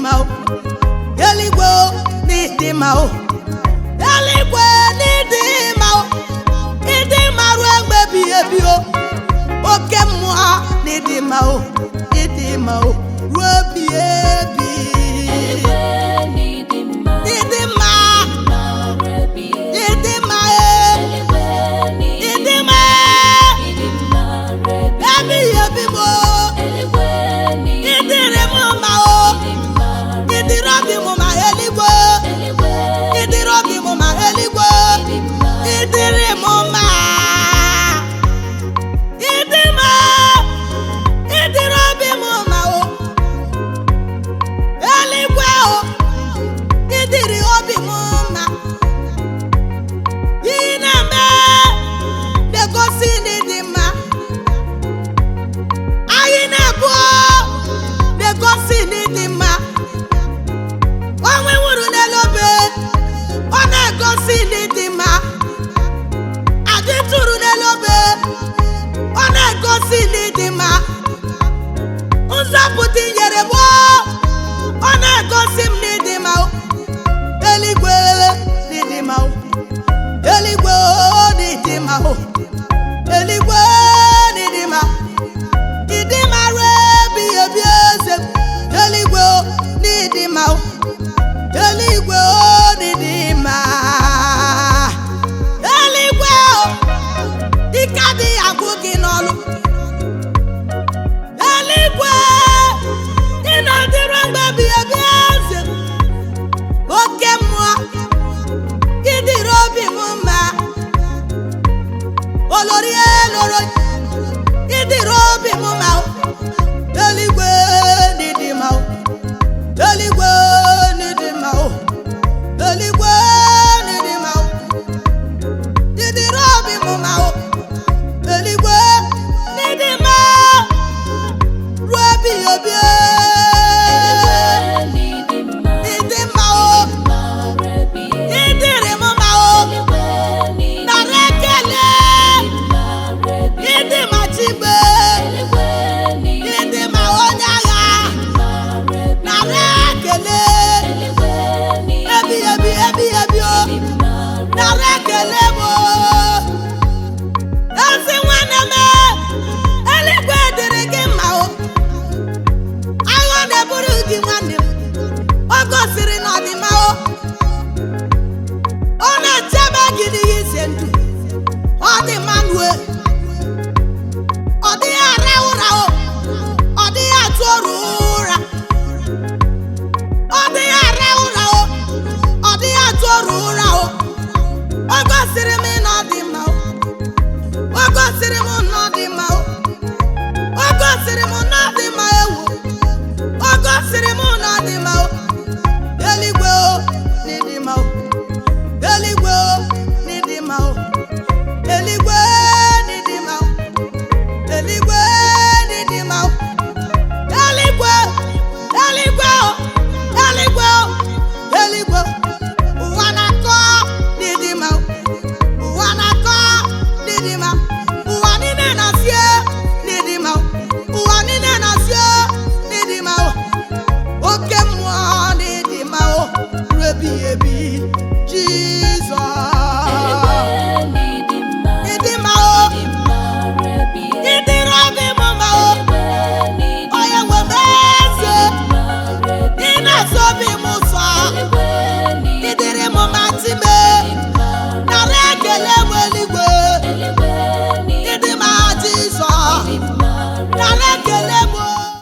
mma o. Eluigwe o, n'ịdị mma o. Eluigwe n'ịdị mma o. Ịdị mma ruo mgbe ebighị ebi o. Oke mmụọ n'ịdị mma o. Ịdị mma o ruo ebighị ebi. Eluigwe n'ịdị mma, Ịdị mma, mma ruo ebighị ebi. ịdị mma e. Eluigwe n'ịdị Ịdị mma ịdị mma ruo ebighị ebighị ebi m o. Eluigwe n'ịdị Ịdịrị m mma o. ịdị mma ruo Ịdịrị obi m ma eluigwe. Eluigwe Ịdịrị obi m ma eluigwe. ịdị mma. Ịdịrị m mma. Ịdị mma. Ịdịrị obi m mma o. Eluigwe o. Ịdịrị obi m mma. Ị na-eme na-egosi na ịdị mma. Anyị na-ebu na-egosi na ịdị mma. Onwe nwụrụ n'elu obe, ọ na-egosi na ịdị mma. Adị tụrụ n'elu obe, ọ na-egosi na ịdị mma. Nzọpụta i nyere m, ọ na-egosi m na ịdị mma. Eluigwe na ịdị mma. Eluigwe na ịdị mma. Eluigwe na ịdị mma. Ịdị mma ruo ebighị ebi eze m. Eluigwe na ịdị mma. Eluigwe na ịdị mma. Eluigwe o, ike adịghị agwụ gị n'ọlụ. Eluigwe ị na-adịru mgbe ebighị ebi eze m. Oke mmụọ ịdịrị obi m mma. Olori eloro ịdịrị obi m mma o. Eluigwe n'ịdị mma o. Eluigwe n'ịdị mma o. Eluigwe n'ịdị mma o. Ịdịrị obi m mma o. Eluigwe n'ịdị mma ruo ebighị ebi.